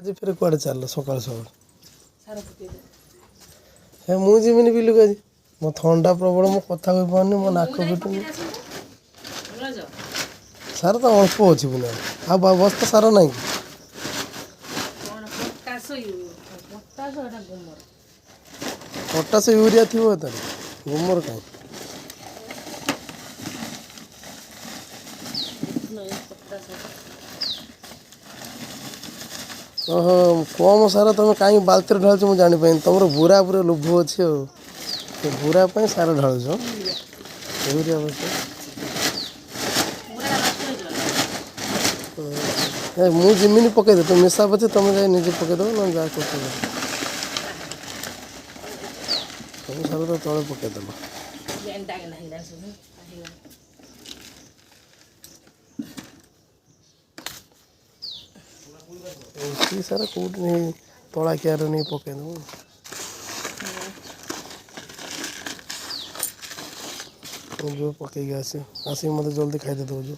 ଆଜି ଫେରେ କୁଆଡ଼େ ଚାଲିଲ ସକାଳୁ ସକାଳୁ? ସାର ପକେଇଦେ। ହେ, ମୁଁ ଯିବିନି ବିଲକୁ ଆଜି। ମୋ ଥଣ୍ଡା ପ୍ରବଳ, ମୁଁ କଥା କହିପାରୁନି, ମୋ ନାକ ଫିଟୁନି। ସାର ତ ଅଳ୍ପ ଅଛି ପୁଣି, ଆଉ ବସ୍ତା ସାର ନାହିଁ କି? କ'ଣ ପଟାସ? ପଟାସ ଏଟା ଗୁମର। ପଟାସ ୟୁରିଆ ଥିବ ତାର, ଗୁମର କାହିଁ? ପଟାସ। ଓହୋ, କମ୍ ସାର ତମେ କାହିଁକି ବାଲ୍ତିରେ ଢାଳୁଛ ମୁଁ ଜାଣିପାରିନି। ତମର ବୁରା ପୁରା ଲୋଭ ଅଛି, ଆଉ ସେ ବୁରା ପାଇଁ ସାର ଢାଳୁଛ। ୟୁରିଆ ବସ। ପୁରା ନଷ୍ଟ ହେଇଯିବ। ଏ ମୁଁ ଯିମିନି ପକେଇଦେ ତୁ ମିଶା ପଛେ, ତମେ ଯାଇ ନିଜେ ପକେଇଦେବ, ନହେଲେ ଯାହା କରୁଛ କର। ସବୁ ସାର ତ ତଳେ ପକେଇଦେଲ। ଗେଣ୍ଡା ଗେଣ୍ଡା ହେଇଗଲାଣି ସବୁ ହେଇଗଲା। ଏତିକି ସାର କେଉଁଠି ନେଇ ତଳା କିଆରେ ନେଇ ପକେଇଦେବ। ଯିବ ପକେଇକି ଆସିବ, ଆସିକି ମୋତେ ଜଲ୍ଦି ଖାଇତେ ଦେଉଛୁ।